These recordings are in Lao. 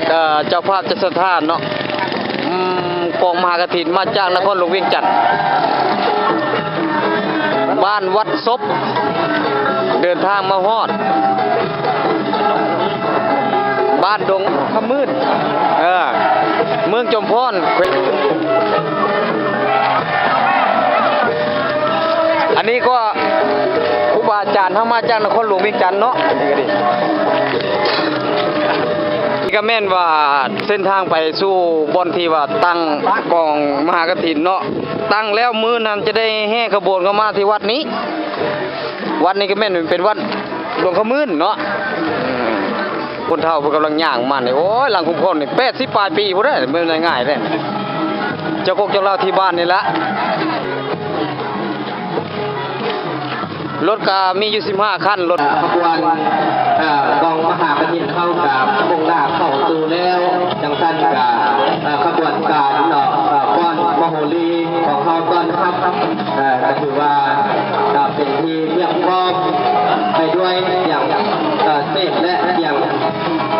ເອີ ເຈົ້າພາບຈັດສັດທາເນາະ ອືມ ກອງມະຫາກະຖິນມາຈາກນະຄອນຫຼວງວຽງຈັນ ບ້ານວັດສົບ ເດີນທາງມາຮອດ ບ້ານດົງຂະມື່ນ ເອີ ເມືອງຈອມພອນ ແຂວງ ອັນນີ້ກໍຄູບາອາຈານເຮົາມາຈາກນະຄອນຫຼວງວຽງຈັນເນາະ ນີ້ກໍແມ່ນວ່າເສັ້ນທາງໄປສູ່ບ່ອນທີ່ວ່າຕັ້ງກອງມະຫາກະຖິນເນາະ ຕັ້ງແລ້ວມື້ນັ້ນຈະໄດ້ແຫ່ຂະບວນເຂົ້າມາທີ່ວັດນີ້ ວັດນີ້ກໍແມ່ນເປັນວັດຫຼວງຂະມື່ນເນາະ ອືມ ຄົນເຖົ້າເພິ່ນກຳລັງຍ່າງມານີ້ ໂອ້ຍ ຫຼັງຄຸມຄອນນີ້ແປດສິບປາຍປີພຸ້ນເດ້ ບໍ່ແມ່ນງ່າຍເດ້ ເຈົ້າກົກເຈົ້າລາວທີ່ບ້ານນີ້ລະ ລົດກະມີຢູ່ສິບຫ້າຄັນ ລົດ ຂະບວນ ເອີ ກອງມະຫາກະຖິນເຮົາກະມຸ່ງໜ້າເຂົ້າສູ່ແລ້ວ ຈັ່ງຊັ້ນກະ ເອີ ຂະບວນການເນາະ ເອີ ຟ້ອນມະໂຫຣີຂອງເຮົາຕ້ອນຮັບ ເອີ ກະຖືວ່າ ກະເປັນທີ່ພຽບພ້ອມໄປດ້ວຍສຽງ ເອີ ເສກ ແລະ ສຽງ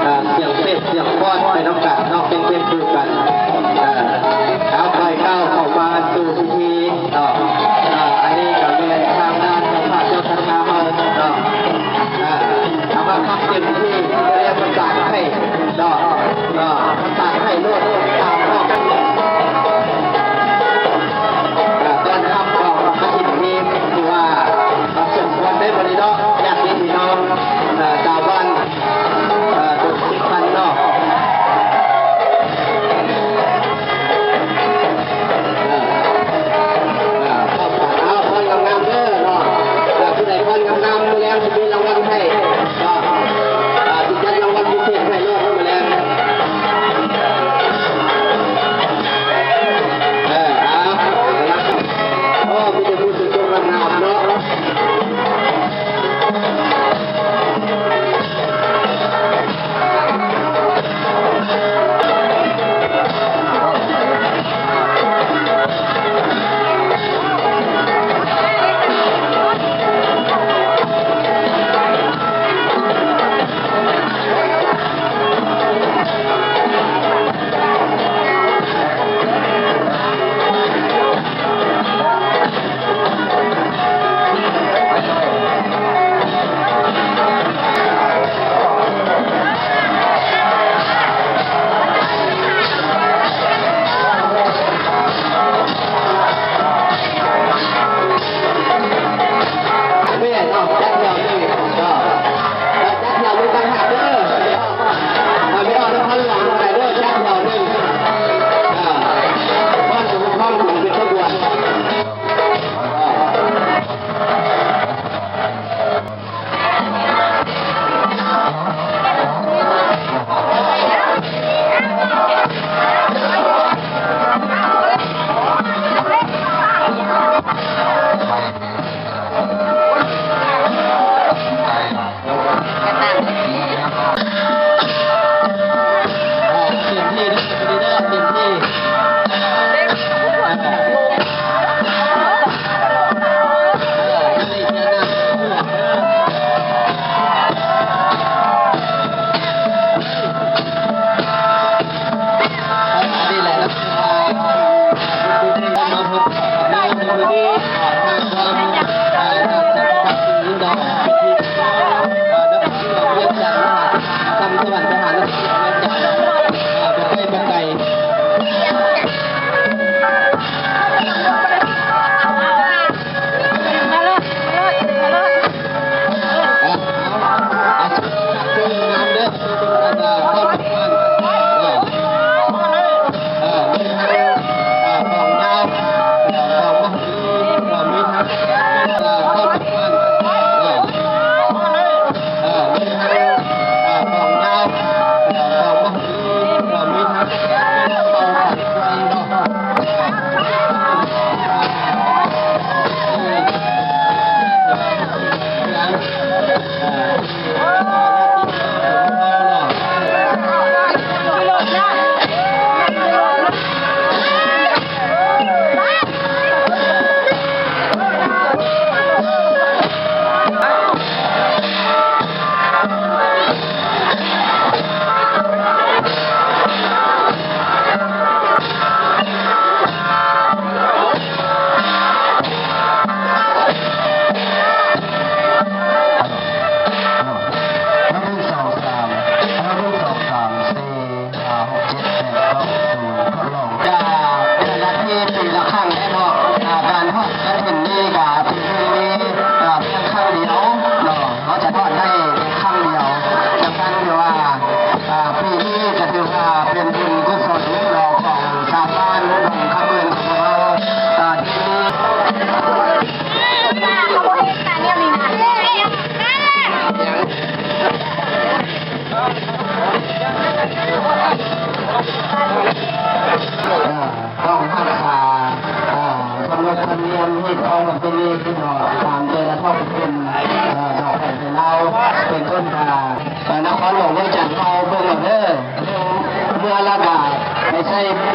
ເອີ ສຽງເສກ ສຽງຟ້ອນໄປນຳກັນເນາະ ເປັນຄຽງຄູ່ກັນ ເອີ ເອົາ ຂ້ອຍກ້າວເຂົ້າມາສູ່ພິທີເນາະ ເອີ ອັນນີ້ກະແມ່ນທາງດ້ານເຈົ້າພາບເຈົ້າສັດທາເຮົາເນາະ ເອີ ເອົາມາຄຳເຕັມທີ່ ເພື່ອປະສານໃຫ້ເນາະ ເອີ ປະສານໃຫ້ໂລດຕາມຮອບ ເອີ ຕ້ອນຮັບເນາະ ມາເຫັນທີ່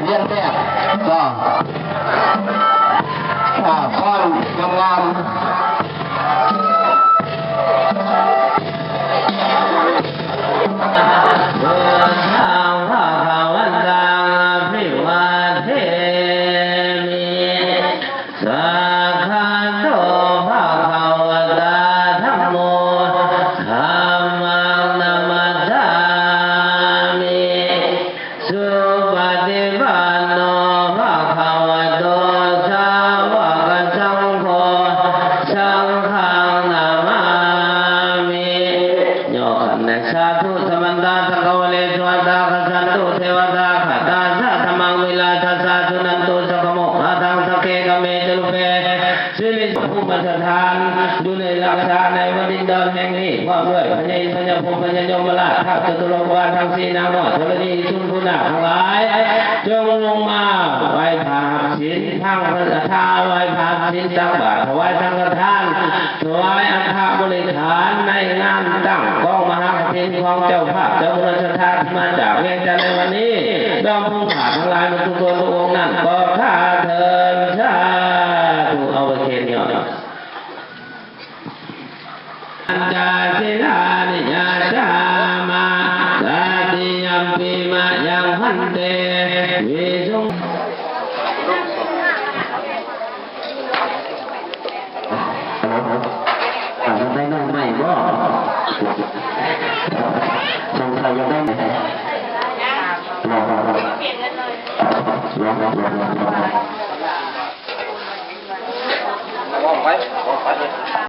ຮຽນແບບ ກໍ ອ່າ ຟ້ອນງາມໆ. ພຸດທັງພະຄະວັນຕັງ ອະພິວາເທມິ ສະກະຄາໂຕ ພະຄະວະຕາ ທຳໂມ ທຳມັງ ນະມັດສາມິ ສຸປະຕິປັນໂນ ພະຄະວະໂຕ ສາວະກະສັງໂຄ ສັງຄັງ ນະມາມິ ຍໍຂັນແດ່ ສາທຸ ສະມັນຕາ ສັກກະວະເລ ສຸວັດຕາ ກະສັນຕຸ ເທວະຕາ ຄະຕາ ສະທຳມັງ ວິລາຊະສາ ສຸນັນຕຸ ສັກກະໂມ ຄາທັງ ສັກເກ ກະເມ ຈະລຸເປ ສິລິພູມສະຖານ ຢູ່ໃນລັກສະໃນວັນດິນດອນແຫ່ງນີ້ ພ້ອມດ້ວຍພະຍາອິນ ພະຍາພົມ ພະຍາຍົມມະລາດ ທ້າວຈະຕຸໂລກວານທັງສີ່ ນາງນ້ອຍທໍລະນີ ສຸນພູນາກທັງຫຼາຍ ຈົ່ງລົງມາໄຫວ້ພະຮັບສິນ ພັງພະສັດທາ ໄຫວ້ພະຮັບສິນ ຕັກບາດ ຖວາຍສັງຄະທານ ຖວາຍອັດຖະບໍລິຂານ ໃນງານຕັ້ງກອງມະຫາກະຖິນ ຂອງເຈົ້າພາບເຈົ້າບຸນສັດທາ ທີ່ມາຈາກວຽງຈັນໃນວັນນີ້ ດອມພູມຂ້າທັງຫຼາຍ ໝົດທຸກຄົນທຸກອົງນັ້ນ ກໍຂ້າເທີນ ສາທຸ ເອົາໄປເຄນຍ້ອນ ປັນຈະສີລານິ ຍາຈາມາ ຕະຕິຍຳປີ ມະຍັງ ພັນເຕ ວິສຸງ ອ່າ ຢາກໄດ້ນ້ອງໃໝ່ບໍ່? ສົງໄສຢາກໄດ້ ລອ ລອ